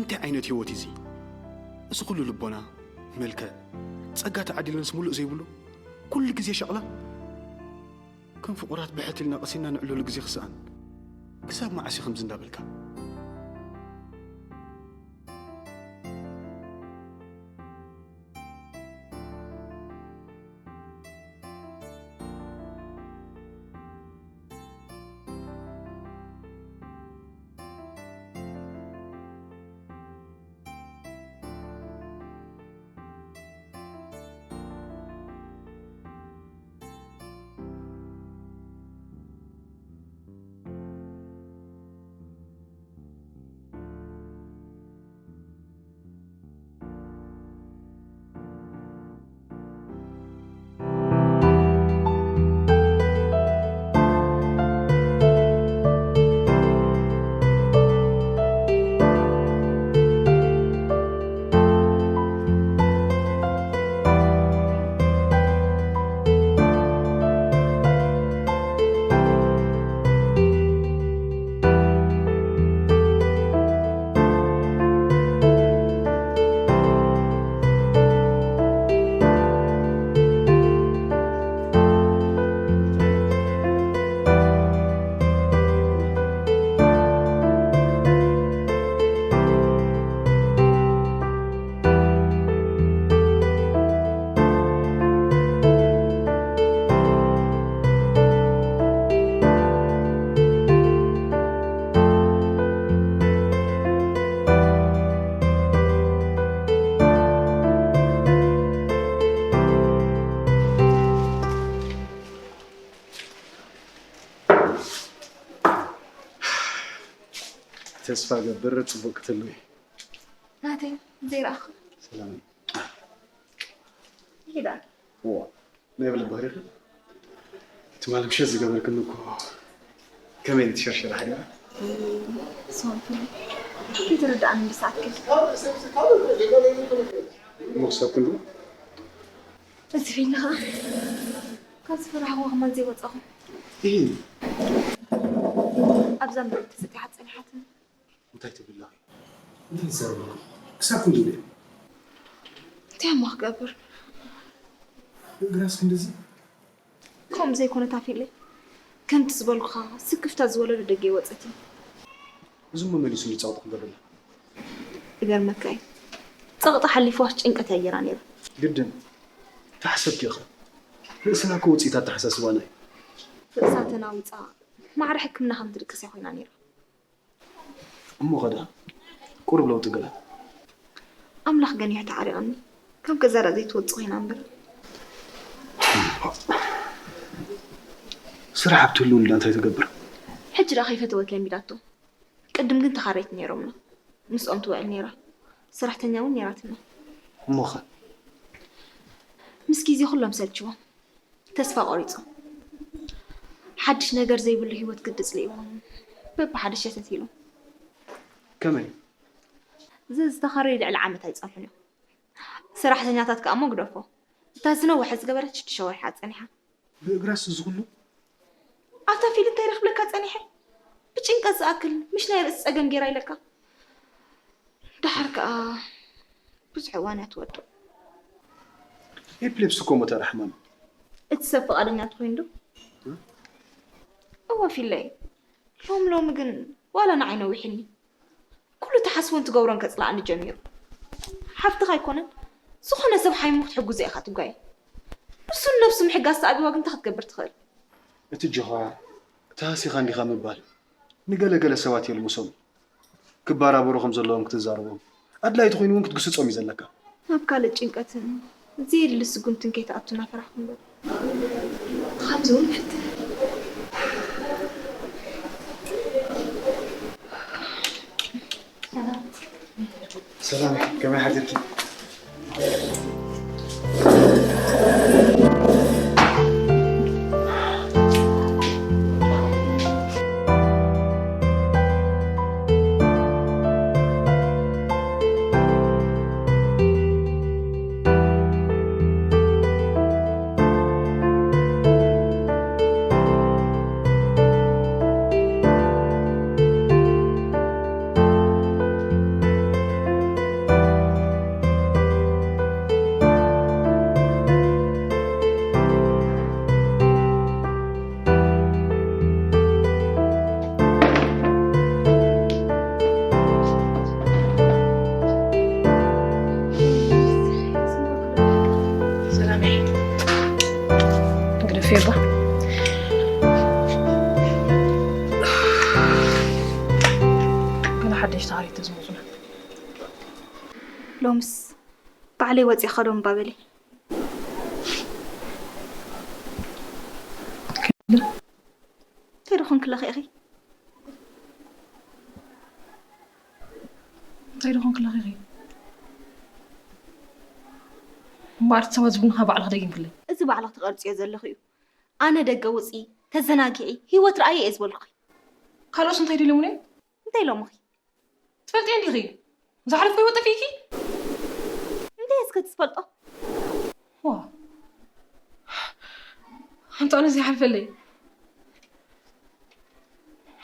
እንታይ ዓይነት ህይወት እዩ እዚ? እዚ ኩሉ ልቦና፣ መልክዕ፣ ጸጋ ተዓዲልንስ ሙሉእ ዘይብሉ፣ ኩሉ ግዜ ሸቕላ? ከም ፍቑራት ብሕት ኢልና ቀሲንና ንዕለሉ ግዜ ክስኣን? ክሳብ መዓስ እዩ ከምዚ እንዳበልካ? ተስፋ ገብር ጽቡቕ ክትህሉ እዩ። ናተይ ዘይረኣኹ። ሰላም። ይዳ። ዋ፣ ናይ ብልቢ ሪኺ? ትማሊ ምሸት ዝገበርክኒ እኮ ከመይ ትሸርሸር ሓዲራ? ሶንቱ፣ ከይተረዳእኒ ብሰዓት ከ? እሞ ክሳብ ክንድኡ? እዚ ፊልም ኸኣ ካብ ዝፈራሕዎ ከማን ዘይወጻኹ። እሂ። ኣብዛ መሬት ተሰጢሓ ጸኒሓትኒ። እንታይ ትብል ኣለኺ? እንታይ ትዛረቢ ኣለኺ? ክሳብ ክንድኡ ድየ? እንታይ እሞ ክገብር? እግራስ ክንድዚ? ከምኡ ዘይኮነ ታፊለይ። ከምቲ ዝበልኩኻ፣ ስክፍታ ዝወለዶ ደገ ይወጸት እዩ። እዚ እሞ መሊሱ ሊጻወት ክንገደለ። እገርመካ እዩ። ጸቕጢ ሓሊፍዋስ ጭንቀት እያ ገይራ ነይራ። ግድን። ተሓሰብኪ ኢኺ። ርእስና እኮ ውጽኢት ኣተሓሳስባና እዩ። ርእሳ ተናዊጻ፣ ማዕረ ሕክምና ከም ትድቅስ እያ ኮይና ነይራ። እሞ ኸዳ፣ ቁሩብ ለውጢ ገለ። ኣምላኽ ገኒሑ ተዓሪቐኒ። ካብ ገዛ ዳ ዘይትወጽእ ኮይና እምበር። ስራሕ ኣብ ትህልውሉ ዳ እንታይ ትገብር? ሕጂ ዳ ከይፈተወት ለሚዳቶ። ቅድም ግን ተኻረይቲ ነይሮምና። ምስኦም ትውዕል ነይራ። ሰራሕተኛ እውን ነይራትና። እሞ ኸ? ምስ ግዜ ኩሎም ሰልችዎም። ተስፋ ቆሪጾም። ሓድሽ ነገር ዘይብሉ ህይወት ግዲ ጽሊእዎም። በብሓደ ሸተት ኢሎም። ከመይ? እዚ ዝተኸረዩ ልዕሊ ዓመት ኣይጸንሑን እዮም። ሰራሕተኛታት ከኣ እሞ ግደፎ። እታ ዝነውሐ ዝገበረት ሽዱሽተ ወርሒ እያ ጸኒሓ። ብእግራስ እዚ ኩሉ? ኣታ ፊል እንታይ ረኽብለካ ጸኒሐ? ብጭንቀት ዝኣክል ምሽ ናይ ርእሲ ጸገም ገይራ ኢለካ። ደሓር ከኣ ብዙሕ እዋን እያ ትወድቕ። ኤፕሌፕሲ እኮ ሞተር ሕማም። እቲ ሰብ ፍቓደኛ እንተኾይኑ ዶ? እም? እወ ፊለይ። ሎም ሎም ግን ዋላ ንዓይ ነዊሕኒ። ኩሉ ትሓስቦን ትገብሮን ከጽልኣኒ ጀሚሩ። ሓፍትኻ ኣይኮነን፣ ዝኾነ ሰብ ሓሚሙ ክትሕግዞ ኢኻ ትጓየ። ንሱ ንነብሱ ምሕጋዝ ተኣብይዋ ግን እንታይ ክትገብር ትኽእል? እቲ ጆኻ ተሃሲኻ እንዲኻ ምባል ንገለ ገለ ሰባት የልምሶም። ክበራበሩ ከም ዘለዎም ክትዛረቦም፣ ኣድላዪ ተኾይኑ እውን ክትግስጾም እዩ ዘለካ። ናብ ካልእ ጭንቀትን ዘየድሊ ስጉምትን ከይትኣቱ እናፈራሕኩ እምበር። ከምዚ እውን ይፍትን። ሰላም፣ ከመይ ሓዲርኪ? ሽታ ሓሪት ዝመፁና ሎምስ ባዕለይ ወፂእ ከዶም ባበሊ እንታይ ደኾን ክለኺ ኢኺ እንታይ ደኾን ክለኺ ኢኺ እምበኣር እቲ ሰባት ዝብሉኻ ባዕልኻ ደጊምክለይ እዚ ባዕልኽ ትቐርፅዮ ዘለኺ እዩ ኣነ ደገ ውፅኢ ተዘናጊዒ ህይወት ረኣየ እየ ዝበልኩኺ ካልኦስ እንታይ ደልዮምኒ እዮም እንታይ ኢሎምኺ ትፈልጥዮ እንዲኺ ዝሓለፍኩ ህይወት ጠፊእኪ እንታይ እስከ ትስፈልጦ ዋ ኣንታ ኣነ ዘይሓልፈለይ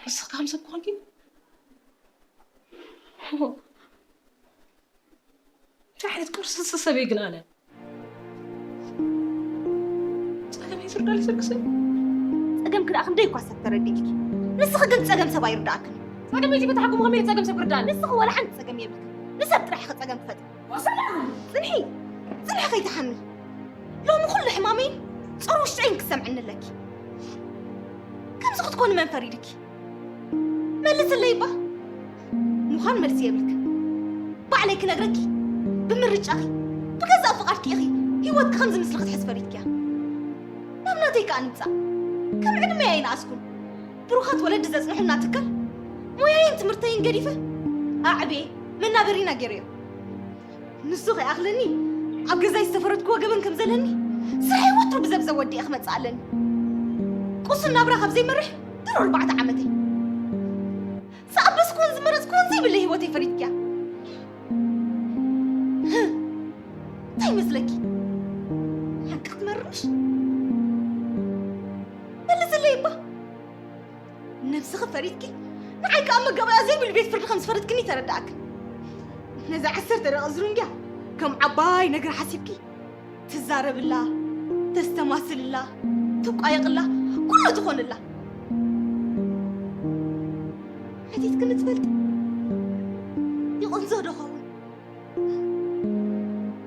ንስኺ ከም ሰብ ክኾንኪ እንታይ ዓይነት ቅርሲ ሰብ እየ ግን ኣነ ጸገመይ ዝርዳል ይሰክሰ ፀገም ክዳኣ ክንደይ እኳ ሰብ ተረዲእልኪ ንስኺ ግን ፀገም ሰብ ኣይርዳእክን ጸገመይ ዚፈታሕኩም ከመይ ጸገም ሰብ ክርዳኒ ንስኺ ወላ ሓንቲ ፀገም የብልክን ንሰብ ጥራሕ ኢኺ ፀገም ትፈጥሪ ጽንሒ ጽንሒ ከይትሓሚ ሎሚ ኩሉ ሕማመይን ጾር ውሽጠይን ክሰምዕኒ ኣለኪ ከምዚ ክትኮኒ መን ፈሪድኪ መልስለይ እባ ምዃን መልሲ የብልክን ባዕለይ ክነግረኪ ብምርጫኺ ብገዛእ ፍቓድኪ ኢኺ ህይወትኪ ከም ዝምስሊ ክትሕዝ ፈሪድክያ ናብ ናተይ ከኣ ንምጻእ ከም ዕድመይ ኣይነኣስኩን ብሩኻት ወለዲ ዘጽንሑና ትካል ሞያይን ትምህርተይን ገዲፈ ኣዕብየ መናበሪና ገይረዮ ንሱ ከይኣኽለኒ ኣብ ገዛይ ዝተፈረድክዎ ገበን ከም ዘለኒ ስርሐይ ወትሩ ብዘብዘብ ወዲኤ ክመጽእ ኣለኒ ቁሱን ናብራ ካብ ዘይመርሕ ድሮ ኣርባዕተ ዓመተይ ዝኣበስክዎን ዝመረጽክዎን ዘይብለይ ህይወተይ ፈሪድክያ እንታይ ይመስለኪ ሓቂ ክትመርሽ መልስለይ እባ ነብስኺ ፈሪድኪ ንዓይ ከዓ መጋባእያ ዘይብሉ ቤት ፍርዲ ከም ዝፈረድክኒ ተረዳእክን ነዛ ዓሰርተ ደቂ ዝሩንግያ ከም ዓባይ ነገር ሓሲብኪ ትዛረብላ ተስተማስልላ ትቋየቕላ ኩሉ ትኾንላ ሓቲትክኒ ትፈልጢ ይቕንዞ ዶ ኸውን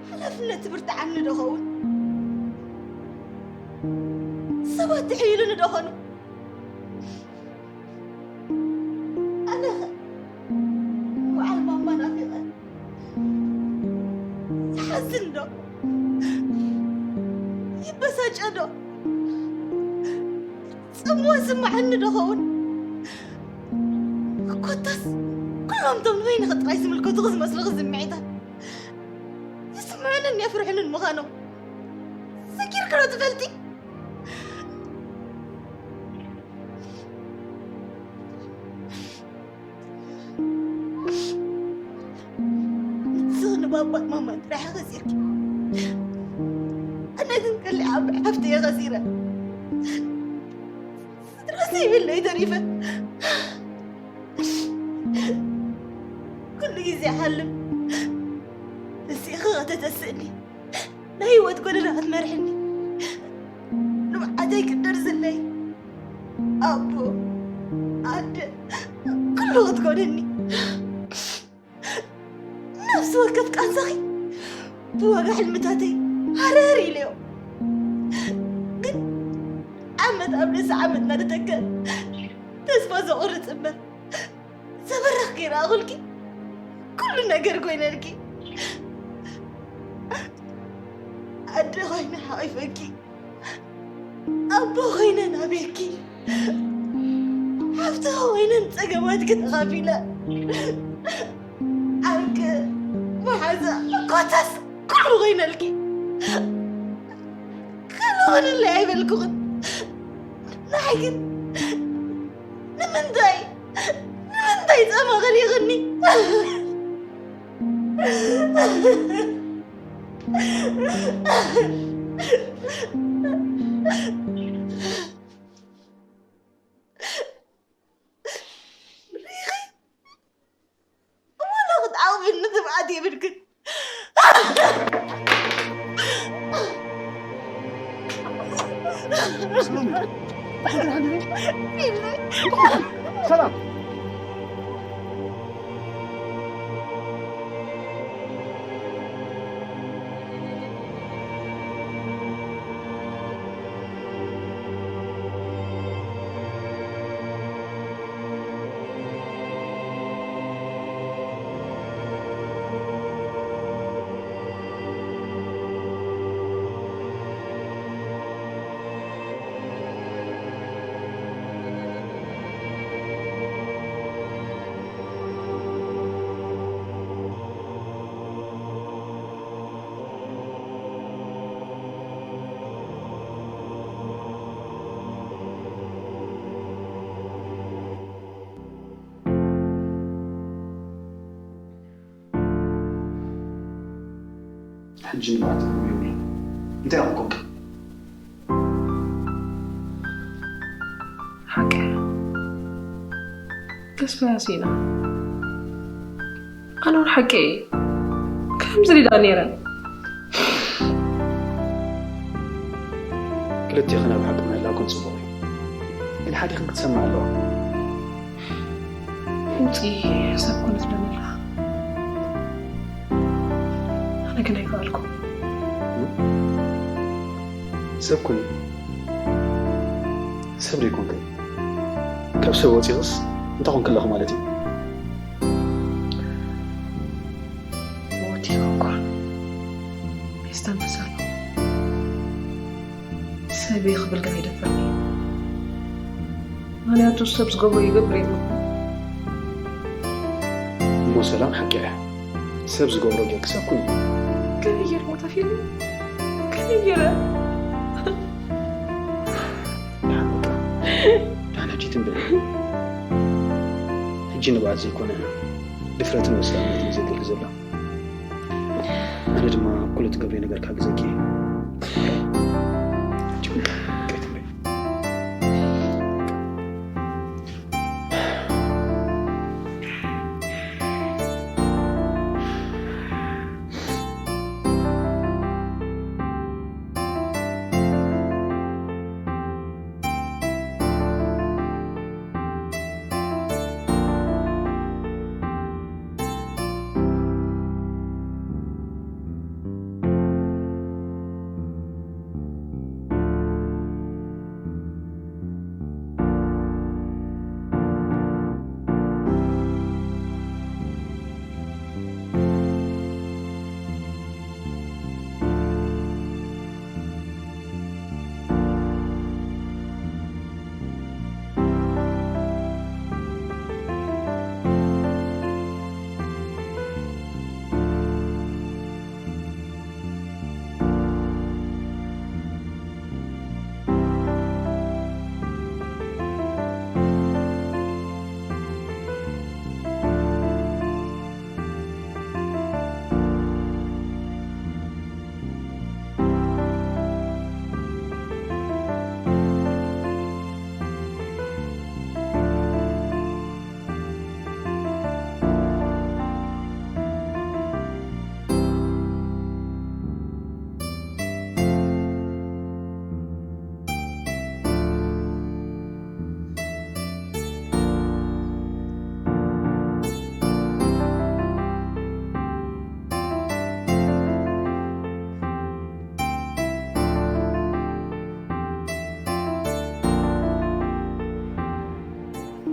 ሓላፍነት ትብርትዓኒ ዶ ኸውን ሰባት ትሕይሉኒ ዶ ኾኑ ኣነኸ በዓል ማማ ናፊቐ ዝሓዝን ዶ ይበሳጨ ዶ ጽምዋ ዝስምዓኒ ዶ ኸውን ኮታስ ኩሎም ቶም ንበይንኺ ጥራይ ዝምልከቱኺ ዝመስልኺ ስምዒታት ይስምዑንን የፍርሑንን ምዃኖም ሰጊርኪ ዶ ትፈልጢ ንስኺ ንባባን ማማን ጥራሕ ኢኺ ከሲርኪ ኣነ ግን ከሊእ ዓባይ ሓፍቲ እየ ከሲረ ስድራ ዘይብለይ ተሪፈ ኩሉ ግዜ ይሓልም ንስኺ ከተተስእኒ ናይ ህይወት ጎደና ክትመርሕኒ ንብዓተይ ክትደርዝለይ ኣቦ ኣደ ኩሉ ክትኮነኒ ነፍሲ ወከፍ ቃንዛኺ ብዋጋ ሕልምታተይ ሃረር ኢለዮ ግን ዓመት ኣብ ርእሲ ዓመት እናተተከ ተስፋ ዘቑርፅ እምበር ዘበረኽ ከይረኣኹልኪ ኩሉ ነገር ኮይነልኪ ኣደ ኮይነ ሓቒፈኪ ኣቦ ኮይነ ናቤኪ ሓፍቲ ኮይነን ፀገማትኪ ተኻፊለ ዓርቂ መሓዛ ኮታስ ኩሉ ኮይነልኪ ካልእ ኾነለይ ኣይበልኩኽን ንዓይ ግን ንምንታይ ንምንታይ ፃማ ኸሊኽኒ ዋላ ክትዓቕብኒ ትብዓት የብልክን ሰላም ሕጂ ንብዓት ትርጉም የብሉን። እንታይ ኢኹም ኮንካ? ሓቂ። ተስፋ ያሲና። ኣነ እውን ሓቂ እየ። ከምዚ ሪዳ ነይረ። ክልቲኽን ኣብ ሓቂ ምህላውክን ጽቡቕ እዩ። ግን ሓዲኽን ክትሰምዕ ኣለዋ። ድምፂ ሰብ ኮነ ትብለኒ ኣለኻ። ኣነ ግን ኣይከኣልኩ። ሰብ ኩኒ። ሰብ ዘይኮንክ። ካብ ሰብ ወፂኽስ እንታይ ኮንክ ኣለኹ ማለት እዩ? ወዲኹ እኳ የስተንፍስ ኣለኹ። ሰብ እየ ክብል ግን ኣይደፍርን እየ። ምኽንያቱ ሰብ ዝገብሮ ይገብር የለ። እሞ ሰላም ሓቂ እያ። ሰብ ዝገብሮ ጌርክስ ኣብ ኩኒ። ከመይ ገይረ ሞታ ፊልም? ከመይ ገይረ? ደሓን በቃ። ደሓን ሕጂ ትንበል። ሕጂ ንብዓት ዘይኮነ ድፍረትን ወስላዕነትን እዩ ዘድሊ ዘሎ። ኣነ ድማ ኣብ ኩሉ ትገብሪ ነገር ክሕግዘኪ እየ። ሕጂ በቃ ትንበል።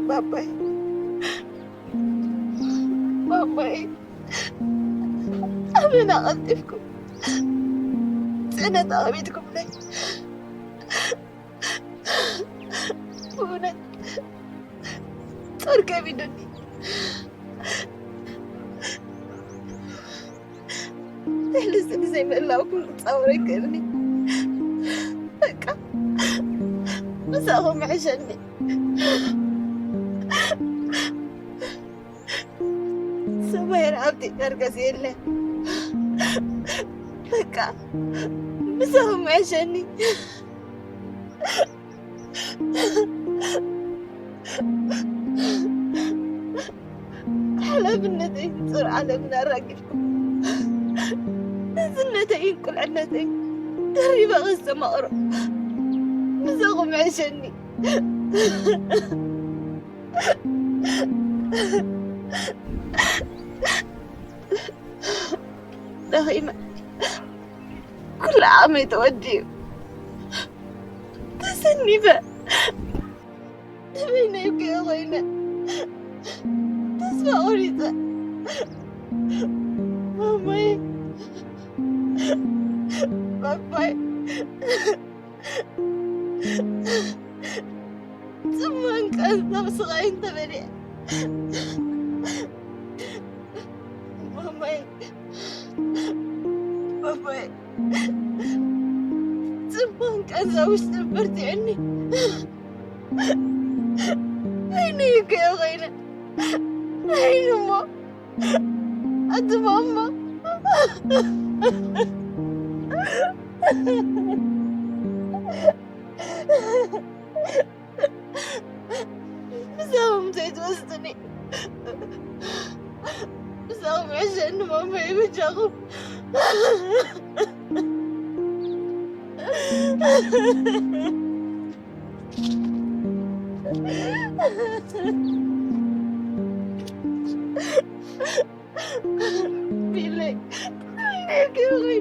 ባባይ፣ ባባይ፣ ኣበና ቀልጢፍኩም ጽዕነት ኣቕሚጥኩምለይ። ብእውነት ጾር ከቢዱኒ። ልዕሊ እዚ ግዜ ምህላውኩም ክጻወር ኣይክእልን እየ። በቃ ምሳኹም ይሕሸኒ። ሰማይ ረሃብቲ ዳርጋስ የለ። በቃ ምሳኹም ይሕሸኒ። ሓላፍነተይ ንጹር ዓለምን ኣራጊፍኩም፣ ንእስነተይን ቁልዕነተይን ደሪበ ከስተማቕሮ ምሳኹም ይሕሸኒ። ደኺመ፣ ኩሉ ዓቕመይ ተወዲኡ፣ ተሰኒፈ፣ በይነይ ኮይነ፣ ተስፋ ቆሪጸ። ማማይ፣ ባባይ፣ ጽማን ቃንዛን ስቓይን ተበሊዐ። ማማይ፣ ባባይ፣ ጽማን ቃንዛ ውሽጢ በርቲዕኒ። ዓይነይ ከዮ ኮይነ። ዓይኒ እሞ፣ ኣቲ ማማ። ብዛዕባኦም ዘይትወስድኒ፣ ብዛዕባኦም ዕሸኒ ማማ ይበጃኹም። ቢለይ፣ ቢለይ፣